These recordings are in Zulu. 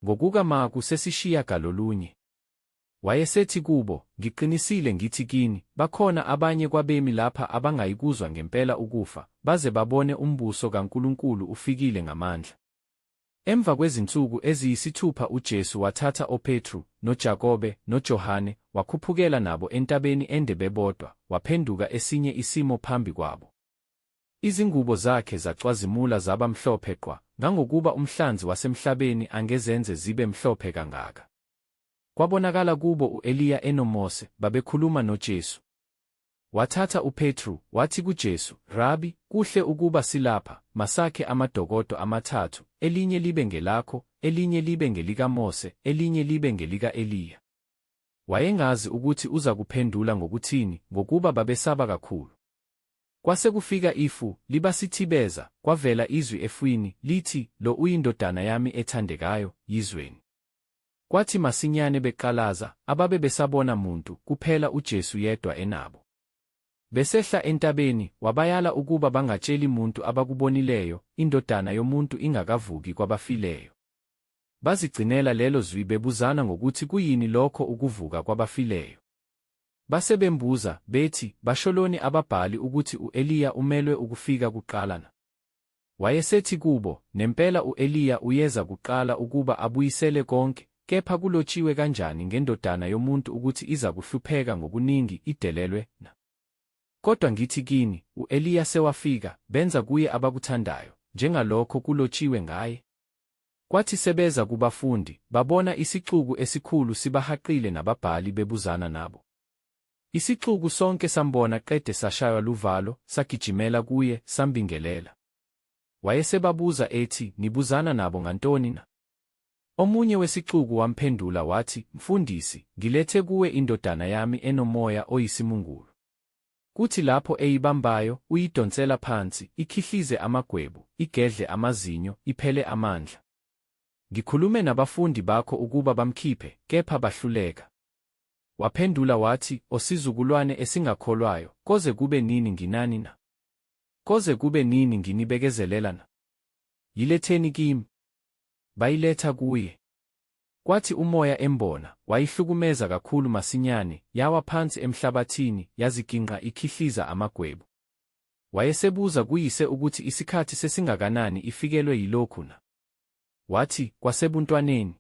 Ngokuka Marku sesishiyagalolunye. Wayesethi kubo, Ngiqinisile ngithi kini, bakhona abanye kwabemi lapha abangayikuzwa ngempela ukufa, baze babone umbuso kaNkulunkulu ufikile ngamandla. Emva kwezinsuku eziyisithupha uJesu wathatha oPetru, noJakobe, noJohane, wakhuphukela nabo entabeni ende bebodwa, waphenduka esinye isimo phambi kwabo. Izingubo zakhe zacwazimula zaba mhlophe qwa, ngangokuba umhlanzi wasemhlabeni angezenze zibe mhlophe kangaka. Kwabonakala kubo u-Eliya enoMose, babekhuluma noJesu. Wathatha uPetru, wathi kuJesu, Rabi, kuhle ukuba silapha, masakhe amadokodo amathathu, elinye libe ngelakho, elinye libe ngelikaMose, elinye libe ngelika-Eliya. Wayengazi ukuthi uzakuphendula ngokuthini, ngokuba babesaba kakhulu. Kwase kufika ifu, libasithibeza, kwavela izwi efwini, lithi, Lo uyiNdodana yami ethandekayo, yizweni. Kwathi masinyane beqalaza, ababe besabona muntu, kuphela uJesu yedwa enabo. Besehla entabeni, wabayala ukuba bangatsheli muntu abakubonileyo, iNdodana yomuntu ingakavuki kwabafileyo. Bazigcinela lelo zwi bebuzana ngokuthi kuyini lokho ukuvuka kwabafileyo. Base bembuza, bethi, Basholoni ababhali ukuthi u-Eliya umelwe ukufika kuqala na? Wayesethi kubo, Nempela u-Eliya uyeza kuqala ukuba abuyisele konke, kepha kulotshiwe kanjani ngeNdodana yomuntu ukuthi izakuhlupheka ngokuningi, idelelwe, na? Kodwa ngithi kini, u-Eliya sewafika, benza kuye abakuthandayo, njengalokho kulotshiwe ngaye. Kwathi sebeza kubafundi, babona isixuku esikhulu sibahaqile nababhali bebuzana nabo. Isixuku sonke sambona qede sashaywa luvalo, sagijimela kuye, sambingelela. Wayesebabuza ethi, Nibuzana nabo ngantoni na? Omunye wesixuku wamphendula wathi, Mfundisi, ngilethe kuwe indodana yami enomoya oyisimungulu. Kuthi lapho eyibambayo, uyidonsela phansi, ikhihlize amagwebu, igedle amazinyo, iphele amandla. Ngikhulume nabafundi bakho ukuba bamkhiphe, kepha bahluleka. Waphendula wathi, O sizukulwane esingakholwayo, koze kube nini nginani na? Koze kube nini nginibekezelela na? Yiletheni kimi. Bayiletha kuye. Kwathi umoya embona, wayihlukumeza kakhulu masinyane, yawa phansi emhlabathini, yazigingqa ikhihliza amagwebu. Wayesebuza kuyise ukuthi isikhathi sesingakanani ifikelwe yilokhu na? Wathi, Kwasebuntwaneni.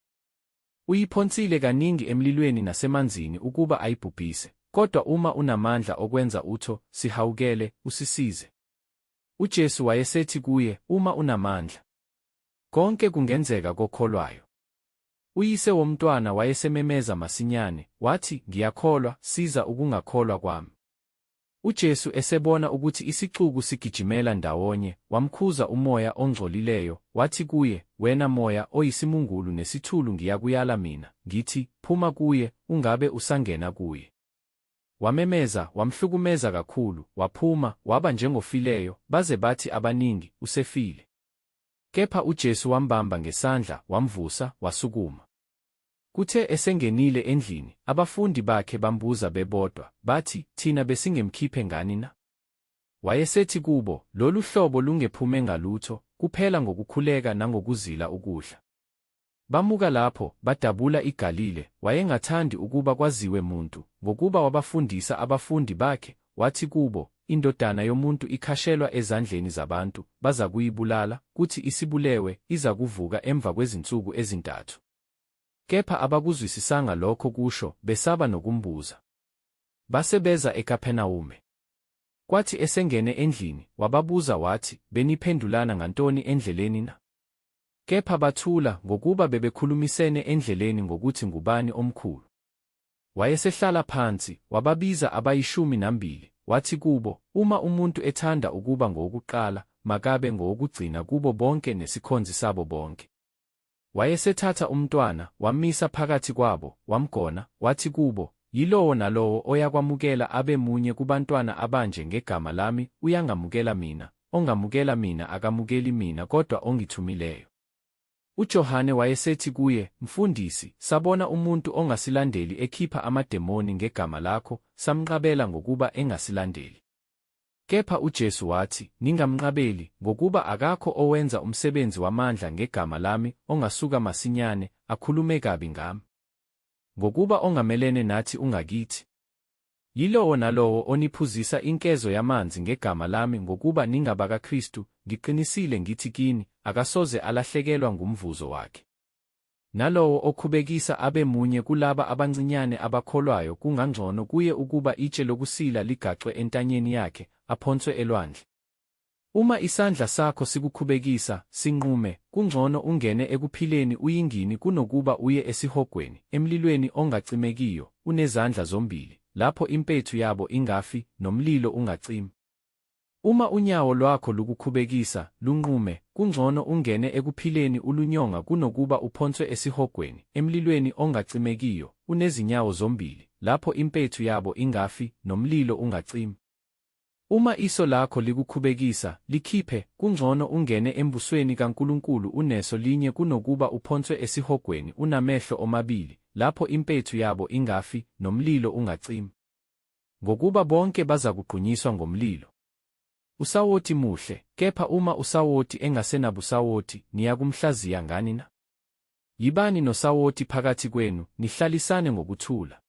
Uyiphonsile kaningi emlilweni nasemanzini ukuba ayibhubhise, kodwa uma unamandla okwenza utho, sihawukele, usisize. UJesu wayesethi kuye, Uma unamandla! Konke kungenzeka kokholwayo. Uyise womntwana wayesememeza masinyane, wathi, Ngiyakholwa, siza ukungakholwa kwami. UJesu esebona ukuthi isixuku sigijimela ndawonye, wamkhuza umoya ongcolileyo, wathi kuye, Wena moya oyisimungulu nesithulu ngiyakuyala mina, ngithi, phuma kuye, ungabe usangena kuye. Wamemeza, wamhlukumeza kakhulu, waphuma, waba njengofileyo, baze bathi abaningi, Usefile. Kepha uJesu wambamba ngesandla, wamvusa, wasukuma. Kuthe esengenile endlini, abafundi bakhe bambuza bebodwa, bathi, Thina besingemkhiphe ngani na? Wayesethi kubo, Lolu hlobo lungephume ngalutho, kuphela ngokukhuleka nangokuzila ukudla. Bamuka lapho, badabula iGalile, wayengathandi ukuba kwaziwe muntu, ngokuba wabafundisa abafundi bakhe, wathi kubo, INdodana yomuntu ikhashelwa ezandleni zabantu, bazakuyibulala, kuthi isibulewe, izakuvuka emva kwezinsuku ezintathu. Kepha abakuzwisisanga lokho kusho, besaba nokumbuza. Base beza eKapernawume. Kwathi esengene endlini, wababuza wathi, Beniphendulana ngantoni endleleni na? Kepha bathula, ngokuba bebekhulumisene endleleni ngokuthi ngubani omkhulu. Wayesehlala phansi, wababiza abayishumi nambili, wathi kubo, Uma umuntu ethanda ukuba ngowokuqala, makabe ngowokugcina kubo bonke nesikhonzi sabo bonke. Wayesethatha umntwana, wammisa phakathi kwabo, wamgona, wathi kubo, Yilowo nalowo oyakwamukela abe munye kubantwana abanje ngegama lami, uyangamukela mina, ongamukela mina akamukeli mina kodwa ongithumileyo. UJohane wayesethi kuye, Mfundisi, sabona umuntu ongasilandeli ekhipha amademoni ngegama lakho, samnqabela ngokuba engasilandeli. Kepha uJesu wathi, Ningamnqabeli, ngokuba akakho owenza umsebenzi wamandla ngegama lami ongasuka masinyane, akhulume kabi ngami. Ngokuba ongamelene nathi ungakithi. Yilowo nalowo oniphuzisa inkezo yamanzi ngegama lami ngokuba ningabakaKristu, ngiqinisile ngithi kini, akasoze alahlekelwa ngumvuzo wakhe. Nalowo okhubekisa abe munye kulaba abancinyane abakholwayo kungangcono kuye ukuba itshe lokusila ligaxwe entanyeni yakhe, aphonswe elwandle. Uma isandla sakho sikukhubekisa, sinqume, kungcono ungene ekuphileni uyingini kunokuba uye esihogweni, emlilweni ongacimekiyo, unezandla zombili, lapho impethu yabo ingafi, nomlilo ungacimi. Uma unyawo lwakho lukukhubekisa, lunqume, kungcono ungene ekuphileni ulunyonga kunokuba uphonswe esihogweni, emlilweni ongacimekiyo, unezinyawo zombili, lapho impethu yabo ingafi, nomlilo ungacimi. Uma iso lakho likukhubekisa, likhiphe, kungcono ungene embusweni kaNkulunkulu uneso linye kunokuba uphonswe esihogweni unamehlo omabili, lapho impethu yabo ingafi, nomlilo ungacimi. Ngokuba bonke bazakugqunyiswa ngomlilo. Usawoti muhle, kepha uma usawoti engasenabusawoti, niyakumhlaziya ngani na? Yibani nosawoti phakathi kwenu, nihlalisane ngokuthula.